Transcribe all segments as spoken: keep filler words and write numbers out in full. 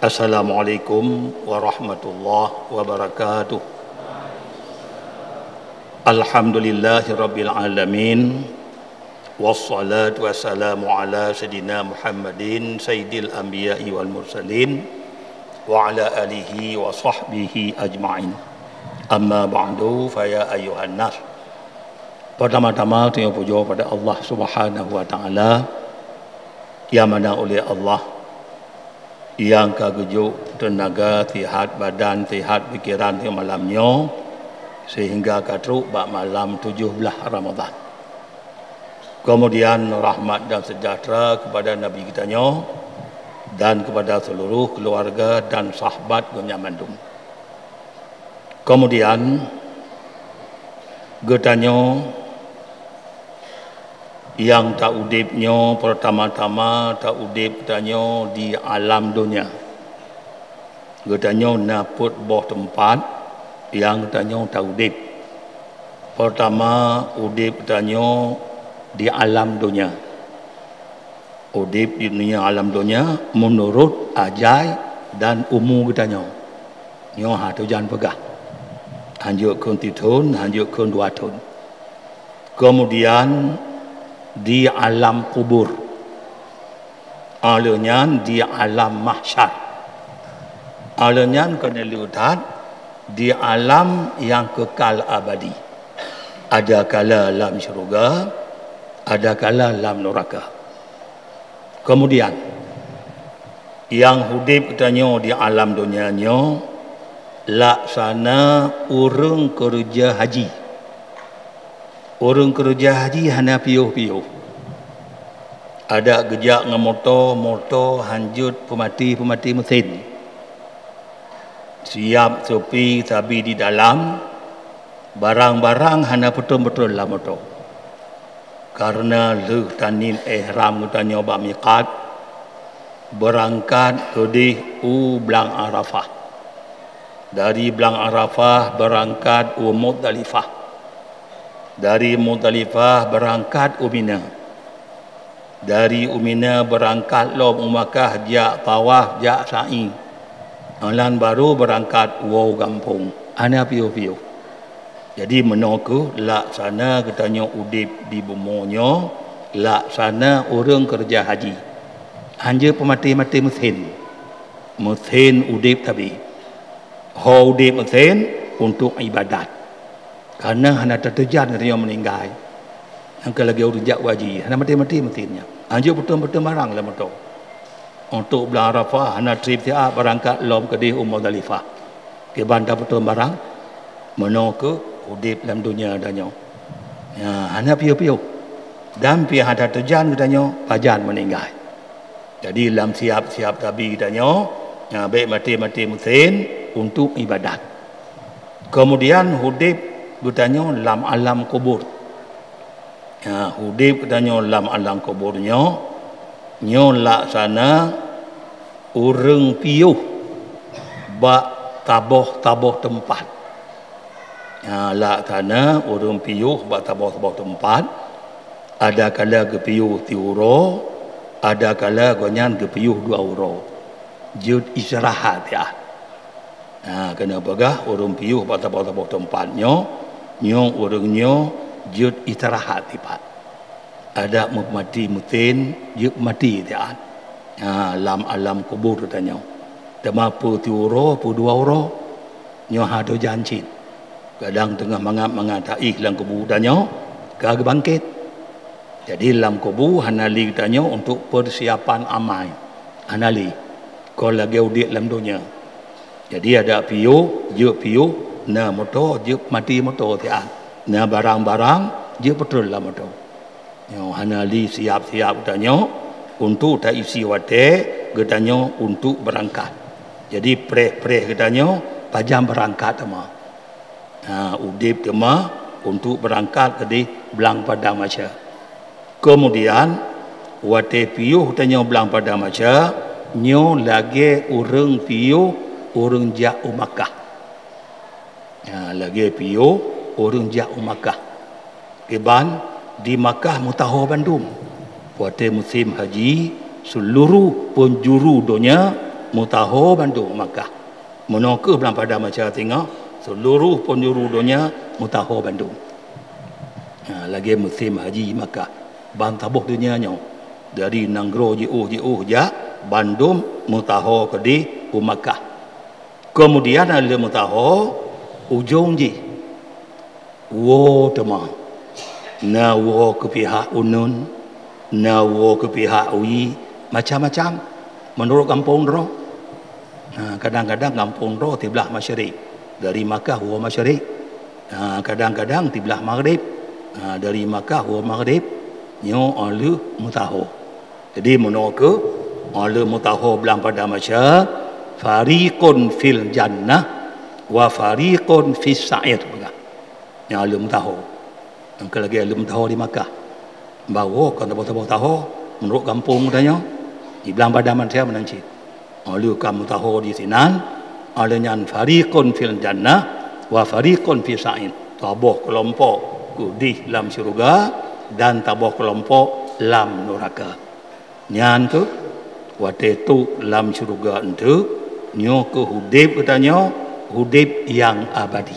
Assalamualaikum warahmatullahi wabarakatuh. Alhamdulillahirabbil alamin. Wassalatu wassalamu ala sayyidina Muhammadin sayyidil anbiya'i wal mursalin wa ala alihi wa sahbihi ajma'in. Amma ba'du, fa ya ayyuhan nas. Pertama-tama, tanyoe pujoe pada Allah Subhanahu wa Taala, nyang mana ulée Allah nyang ka geujok teunaga, sihat badan, sihat pikeran di malam nyoe, sehingga ka trok bak malam tujoh blaih Ramadhan. Kemudian, rahmat dan sejahtera kepada Nabi geutanyoe dan kepada seluruh keluarga dan sahabat geuhnyan mandum. Kemudian, geutanyoe nyang taudeb nyoe, pertama-tama taudeb tanyoe di alam donya. Geutanyoe na peuet boh teumpat nyang geutanyoe taudeb. Pertama, udeb geutanyoe di alam donya. Udeb di dunia alam donya meunurot ajai dan umu geutanyoe. Nyoe hana teujan peugah. Hanjeuet kheun sithon, hanjeuet kheun dua thon. Kemudian di alam kubur. Aleuh nyan di alam mahsyar. Aleuh nyan keuneuk lheueh that di alam nyang keukal abadi. Ada kala lam syeuruga, ada kala lam nuraka. Kemudian, nyang udeb geutanyoe di alam donya nyoe laksana ureuëng keureuja haji. Ureuëng keureuja haji hana piôh-piôh. Adak geujak ngon moto, moto hanjeuet peumaté-peumaté meusen. Siab seupi sabe di dalam, barang-barang hana peutrön-peutrön lam moto. Kareuna lheueh taniet ihram geutanyoe bak miqat, beurangkat keudeh u Blang Arafah. Dari Blang Arafah beurangkat u Muzdalifah. Dari Muzdalifah beurangkat u Mina. Dari u Mina beurangkat lom u Makkah jak tawaf, jak sa'i. Nyan baru beurangkat woe gampông. Hana piôh-piôh. Jadi, meunoe kheueh laksana geutanyoe udeb di bumoe nyoe, laksana ureuëng keureuja haji. Hanjeuet peumaté-maté meusen. Meusen udeb sabe. Ho udeb meusen untuk ibadat. Kareuna hana tateujan geutanyoe meuninggai. Nyang ka lagée ureuëng jak haji, hana maté-maté meusen nyan. Hanjeuet peutrön-peutrön barang lam moto. Untuk Blang Arafah hana treb siat beurangkat lom keudeh u Muzdalifah. Kiban tapeutrön barang, meunoe kheueh udeb lam donya tanyoe. Ya, hana piôh-piôh. Dan pih hana tateujan geutanyoe pajan meuninggai. Jadi, lam siab-siab sabe geutanyoe, ya, bék maté-maté meusen untuk ibadat. Kemudian, udeb geutanyoe lam alam kubur. Ya, udeb geutanyoe lam alam kubur nyoe, nyoe laksana ureuëng piôh bak saboh-saboh teumpat. Ya, laksana ureuëng piôh bak saboh-saboh teumpat, ada kala geupiôh siuroe, ada kala gobnyan geupiôh dua uroe. Jeuet istirahat, ya. Ha, keuneuk peugah ureuëng piôh bak saboh-saboh teumpat nyoe, nyoe ureuëng nyoe jeuet istirahat sipat. Adak meumaté meusen jeuet maté siat. Ha, lam alam kubur tanyoe. Teuma peue siuroe, peue dua uroe, nyoe hana teujan cit. Kadang teungoh mangat-mangat taéh lam kubu tanyoe ka geubangket. Jadi, lam kubu hana lé geutanyoe untuk peusiapan amai. Hana lé. Kon lagée udeb lam donya. Jadi, adak piôh, jeuet piôh, na moto, jeuet maté moto siat. Na barang-barang, jeuet peutrön lam moto. Nyoe hana lé siab-siab geutanyoe untuk taisi watée geutanyoe untuk beurangkat. Jadi, preh-preh geutanyoe pajan beurangkat teuma. Ha, udeb teuma untuk beurangkat keudeh Blang Padang Mahsyar. Keumudian, watée piôh tanyoe Blang Padang Mahsyar, nyoe lagée ureuëng piôh ureuëng jak u Makkah. Ha, lagée piôh ureuëng jak u Makkah. Kiban di Makkah mutaho bandum. Watée musim haji, seuluruh peunjuru donya mutaho bandum Makkah. Meunoe kheueh blang padang mahsyar singoh, seuluruh peunjuru donya mutaho bandum. Ha, lagée musim haji Makkah, ban saboh donya nyoe, dari nanggroe jiôh-jiôh jak, bandum mutaho keudeh u Makkah. Keumudian lheueh mutaho, ujong jih woe teuma. Na woe keu pihak uneuen, na woe keu pihak wie, macam-macam meunurot gampông droe. Ha, kadang-kadang gampông droe siblah masyrik, dari Makkah woe masyrik. Ha, kadang-kadang siblah maghrib, ha, dari Makkah woe maghrib, nyoe óh lheueh mutaho. Jadi meunoe kheueh, óh lheueh mutaho blang padang mahsyar, fariqun fil jannah wa fariqun fis sa'ir, peugah. Nyang óh lheueh mutaho. Nyang keu lagée óh lheueh mutaho di Makkah. Bah woe kon saboh-saboh taho, meunurot gampông geutanyoe, di blang padang mahsyar meunan cit. Óh lheueh ka mutaho di sinan, óh lheueh nyan fariqun fil jannah wa fariqun fis sa'ir. Saboh keulompok keudeh lam syeuruga dan saboh keulompok lam nuraka. Nyan kheueh watée trok lam syeuruga eunteuk, nyoe kheueh udeb geutanyoe, udeb nyang abadi.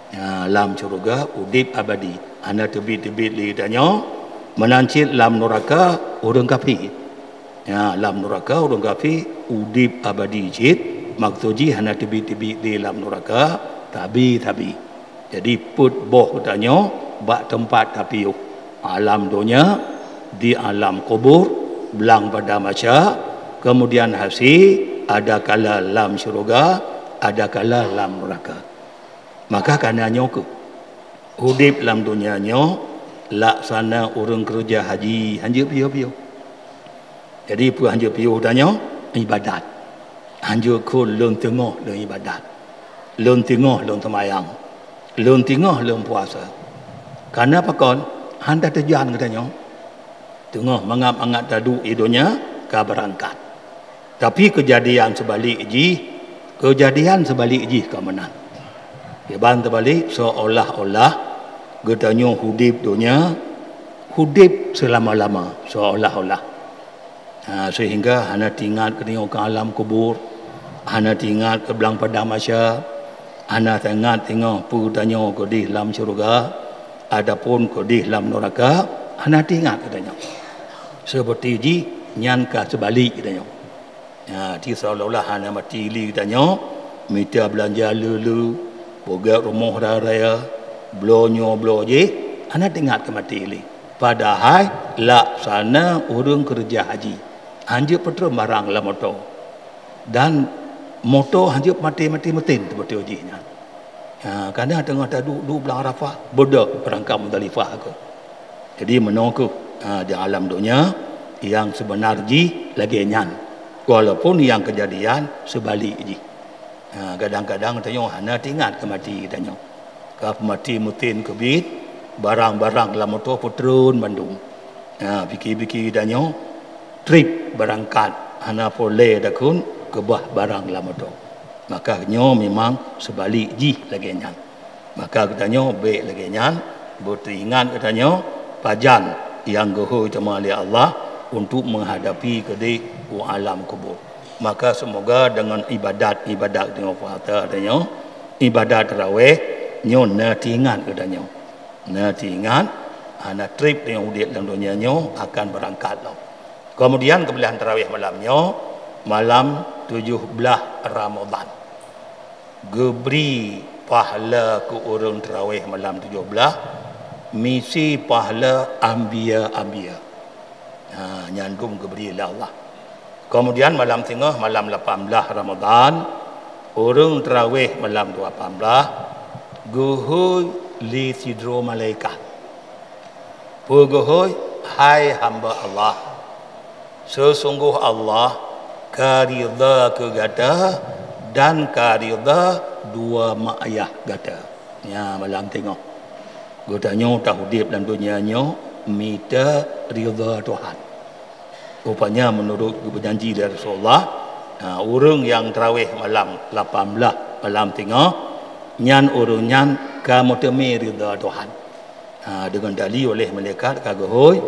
Ya, lam syeuruga udeb abadi, hana teubiet-teubiet lé geutanyoe, meunan cit lam nuraka ureuëng kafé. Ya, lam nuraka ureuëng kafé udeb abadi cit, maksud jih hana teubiet-teubiet lé lam nuraka, tabi-tabi. Jadi peuet boh geutanyoe bak teumpat tapiôh, alam donya, di alam kubur, blang padang mahsyar, keumudian hase adakala lam syeuruga, adakala lam nuraka. Maka kana nyoe kheueh, udeb lam donya nyoe laksana ureuëng keureuja haji, hanjeuet piôh-piôh. Jadi peue hanjeuet piôh tanyoe? Ibadat. Hanjeuet kheueh lôn teungoh lôn ibadat, lôn teungoh lôn seumayang, lôn teungoh lôn puasa. Kana pakon? Hana teujan geutanyoe. Teungoh mangat-mangat taduek i donya ka beurangkat. Tapi keujadian seubalek jih, keujadian seubalek jih ka meunan. Kiban teubalek, seolah-olah geutanyoe udeb donya, udeb seulama-lama, seolah-olah. Ha, seuhingga hana teuingat geutanyoe keu alam kubur, hana teuingat keu blang padang mahsyar, hana teuingat teungoh peue tanyoe keudeh lam syeuruga, adapun keudeh lam nuraka, hana teuingat geutanyoe. Seuperti jih nyan ka seubalek geutanyoe. Ha, ti seolah-olah hana maté lé geutanyoe, mita beulanja le-le, peugét rumoh raya-raya, bloe nyoe bloe jéh, hana teuingat keu maté lé. Padahai laksana ureuëng keureuja haji, hanjeuet peutreun barang lam moto. Dan moto hanjeuet maté-maté meuteun teubeutôi jih nyan. Ha, kana teungoh taduek-duek blang Arafah, beudôh beurangkat Muzdalifah kheueh. Jadi meunoe kheueh, ha, di alam donya nyang seubeuna jih lagée nyan, walaupun nyang keujadian seubalek jih. Ha, kadang-kadang tanyoe hana teuingat keu maté tanyoe. Ka peumaté meuteun keubiet, barang-barang lam moto peutreun bandum. Ha, pike-pike tanyoe treb beurangkat hana peureulée takheun keubah barang lam moto. Maka nyoe memang seubalek jih lagée nyan. Maka geutanyoe bék lagée nyan, beuteuingat geutanyoe pajan nyang geuhôi teuma lé Allah untuk meuhadapi keudeh u alam kubur. Maka seumoga deungon ibadat-ibadat geutanyoe, puasa geutanyoe, ibadat tarawéh nyoe na teuingat geutanyoe. Na teuingat, hana treb tanyoe udeb lam donya nyoe akan beurangkat lom. Keumudian keubeulihan tarawéh malam nyoe, malam tujoh blaih Ramadhan. Geubri pahala keu ureuëng tarawéh malam tujoh blaih, misi pahala anbiya-anbiya. Ha, nyan dum geubri lé Allah. Keumudian malam singoh, malam lapan blaih Ramadhan, ureuëng tarawéh malam dua lapan blaih, geuhôi lé sidroe malaikat. Peugeuhôi, "Hai hamba Allah, seusunggoh Allah ka ridha keu gata dan ka ridha dua mak ayah gata." Nya malam teungoh. Geutanyoe taudeb lam donya nyoe mita ridha Tuhan. Rupanya meunurot geupeujanji lé Rasulullah, ha, ureuëng nyang tarawéh malam lapan blaih malam teungoh, nyan ureuëng nyan ka meuteumé ridha Tuhan. Ha, deungon dali oleh malaikat ka geuhôi,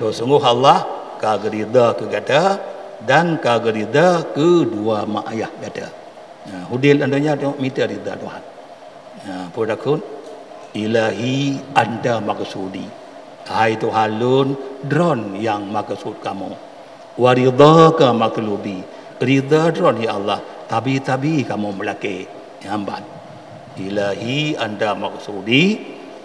sesungguh Allah ka geuridha keu gata dan ka geuridha keu dua mak ayah gata. Ha, udeb lam donya teuh mita ridha Tuhan. Ha, peue takheun? Ilahi anta maqsudi. Hai Tuhan lôn, droen nyang maqsud kamoe. Wa ridhaka matlubi. Ridha droen ya Allah, tabi-tabi kamoe meulakée. Nyan ban. Ilahi anta maqsudi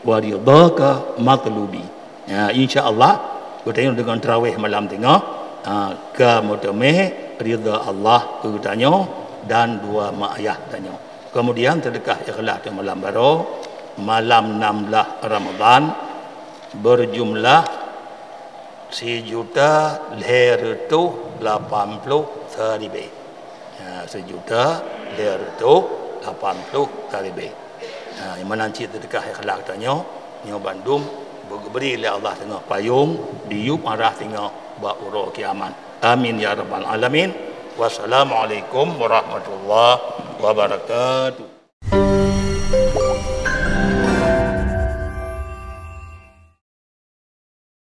wa ridhaka matlubi. Ya, insya Allah, geutanyoe deungon tarawih malam teungoh, ha, ka meuteumé ridha Allah keu geutanyoe dan dua mak ayah tanyoe. Kemudian sedekah ikhlas di malam baroe, malam enam belas Ramadan, berjumlah sijuta lhèe reutôh lapan ploh siribèe. Ha, sijuta lhèe reutôh lapan ploh siribèe. Ha, nyang meunan cit sedekah ikhlas tanyoe, nyoe bandum beu geubri lé Allah teungoh payong, diyueb arah teungoh bak uroe kiamat. Amin ya rabbal alamin. Wassalamualaikum warahmatullahi wabarakatuh.